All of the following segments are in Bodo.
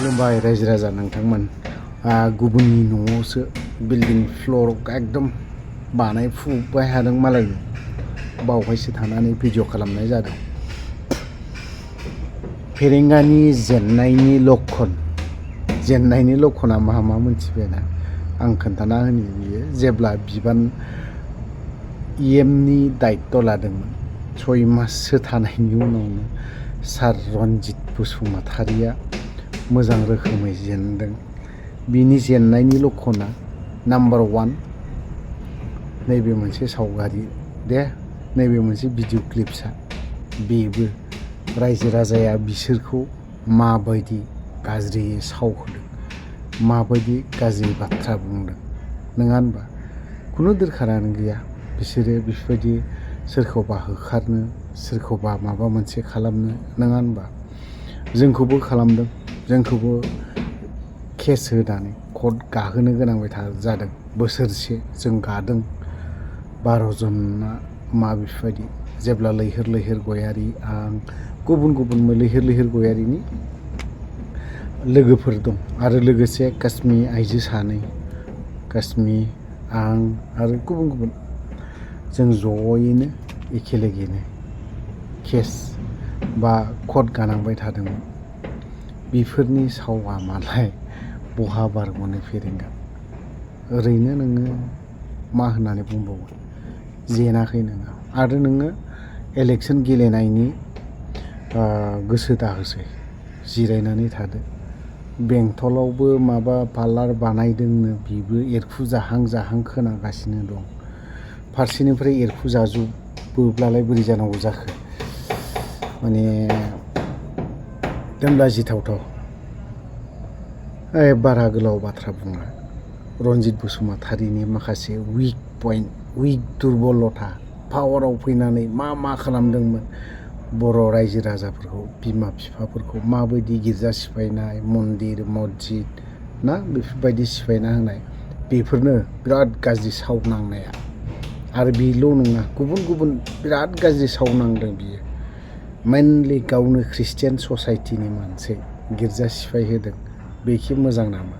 खुलुमबाय रायजो राजा नोंथांमोन गुबुननि न'आवसो बिल्डिं फ्ल'र एकदम बानायफुबाय हादों मालाय बावहायसो थानानै भिडिअ खालामनाय जादों। फेरेंगानि जेननायनि लक्षना मा मोनथिबायना आं खोन्थाना होनि। बियो जेब्ला बिबान EMनि दायित्व लादोंमोन 6 माससो थानायनि उनावनो सार रनजित बसुमतारिया मोजां रोखोमै जेनदों। बिनि जेननायनि लक्षना नाम्बार 1 नैबे मोनसे सावगारि नैबे मोनसे भिडिअ क्लिप्सआ बेबो रायजो राजाया बिसोरखौ माबायदि गाज्रियै सावहोदों, माबायदि गाज्रि बाथ्रा बुंदों, नङा होनबा? खुनु दोरखारानो गैया बिसोरो बेफोरबायदि सोरखौबा होखारनो, सोरखौबा माबा मोनसे खालामनो, नङा होनबा? जोंखौबो खालामदों, जोंखौबो केस होनानै कर्ट गाहोनो गोनां जादों। बोसोरसे जों गादों 12 जना बेफोरबायदि। जेब्ला लैहोर गयारि, आं गुबुन लैहोर गयारिनि लोगोफोर दं आरो लोगोसे काश्मी आइजो 2, काश्मी, आं आरो गुबुन जों जयैनो एखेलेगेनो केस बा कर्ट गानांबाय थादोंमोन। बेफोरनि सावा मालाय बहा बारग'नो फेरेंगा। ओरैनो नोङो मा होननानै बुंबावगोन, जेनाखै नोङो आरो नोङो इलेक्सन गेलेनायनि गोसो दाहोसै, जिरायनानै थादो। बेंटलावबो माबा पार्लार बानायदोंनो, बेबो एरखु जाहां खोनागासिनो दं। फारसेनिफ्राय एरखु जाजोबोब्लालाय बोरै जानांगौ जाखो, माने लाजिथावथाव। बारा गोलाव बाथ्रा बुङा। रनजित बसुमतारिनि माखासे उइक पइन्ट, दुरबलथा, पावाराव फैनानै मा खालामदोंमोन, बर' रायजो राजाफोरखौ, बिमा बिफाफोरखौ माबायदि गिर्जा सिफायनाय, मन्दिर मस्जिद ना बेफोरबायदि सिफायना होनाय, बेफोरनो बिराद गाज्रि सावनांनाया। आरो बेल' नङा, गुबुन बिराद गाज्रि सावनांदों बियो। मेनलि गावनो ख्रिस्टियान ससाइटिनि मानसि गिर्जा सिफायहोदों। बेखि मोजां नामा?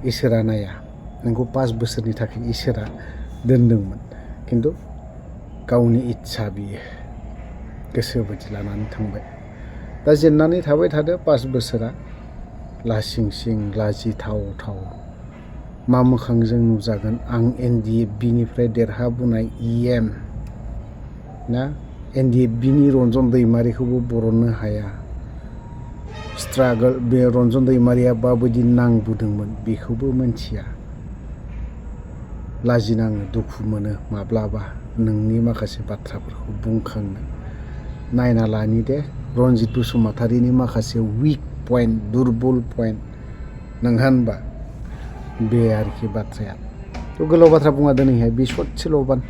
इसोरा नाया। नोंखौ 5 बोसोरनि थाखाय इसोरा दोनदोंमोन, खिन्थु गावनि इस्सा बियो गोसो बायदि लानानै थांबाय। दा जेननानै थाबाय थादो 5 बोसोरा। लासिंसिं लाजिथावथाव मा मोखांजों नुजागोन। आं NDFBनिफ्राय देरहाबोनाय EM ना, NDFBनि रन्जन दैमारिखौबो बरननो हाया। स्ट्रागल, बे रन्जन दैमारिया माबायदि नांबोदोंमोन बेखौबो मिथिया। लाजिनाङो, दुखु मोनो माब्लाबा नोंनि माखासे बाथ्राफोरखौ बुंखांनो। नायना लानि दे रनजित बसुमतारिनि माखासे उइक पइन्ट, दुरबल पइन्ट, नङा होनबा? बे आरोखि बाथ्राया। गोलाव बाथ्रा बुङा दिनैहाय, बे ससेल'बान।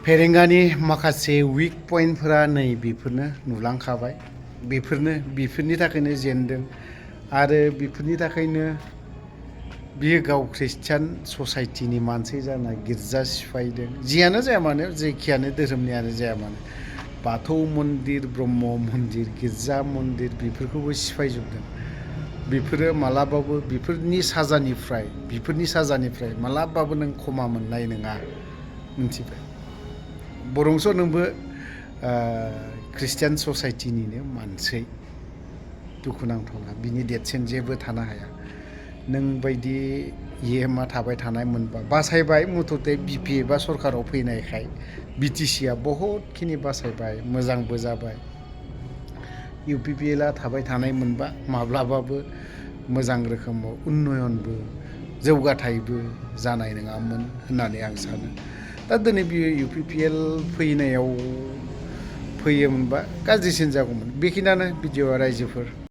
फेरेंगानि माखासे उइक पइन्टफोरा नै बेफोरनो नुलांखाबाय। बेफोरनि थाखायनो जेनदों आरो बेफोरनि थाखायनो बियो गाव ख्रिस्टियान ससाइटिनि मानसि जाना गिर्जा सिफायदों। जियानो जाया मानो, जेखियानो धोरोमनियानो जाया मानो, बाथौ मन्दिर, ब्रह्म मन्दिर, गिर्जा मन्दिर बेफोरखौबो सिफायजोबदों। बेफोरो मालाबाबो बेफोरनि साजानिफ्राय मालाबाबो नों खमा मोननाय नङा, मिथिबाय? बरंस' नोंबो ख्रिस्टियान ससाइटिनिनो मानसि। दुखुनांथावना, बिनि देरसिन जेबो थानो हाया। नों बायदि EMआ थाबाय थानाय मोनबा बासायबाय। मुथथे BPFआ सरकाराव फैनायखाय BTCआ बहुतखिनि बासायबाय, मोजांबो जाबाय। UPPLआ थाबाय थानाय मोनबा माब्लाबाबो मोजां रोखोमाव उन्नयनबो, जौगाथायबो जानाय नङामोन होननानै आं सानो। दा दिनै बियो UPPL फैयोमोनबा गाज्रिसिन जागौमोन। बेखिनियानो भिडिअ'आ रायजोफोर।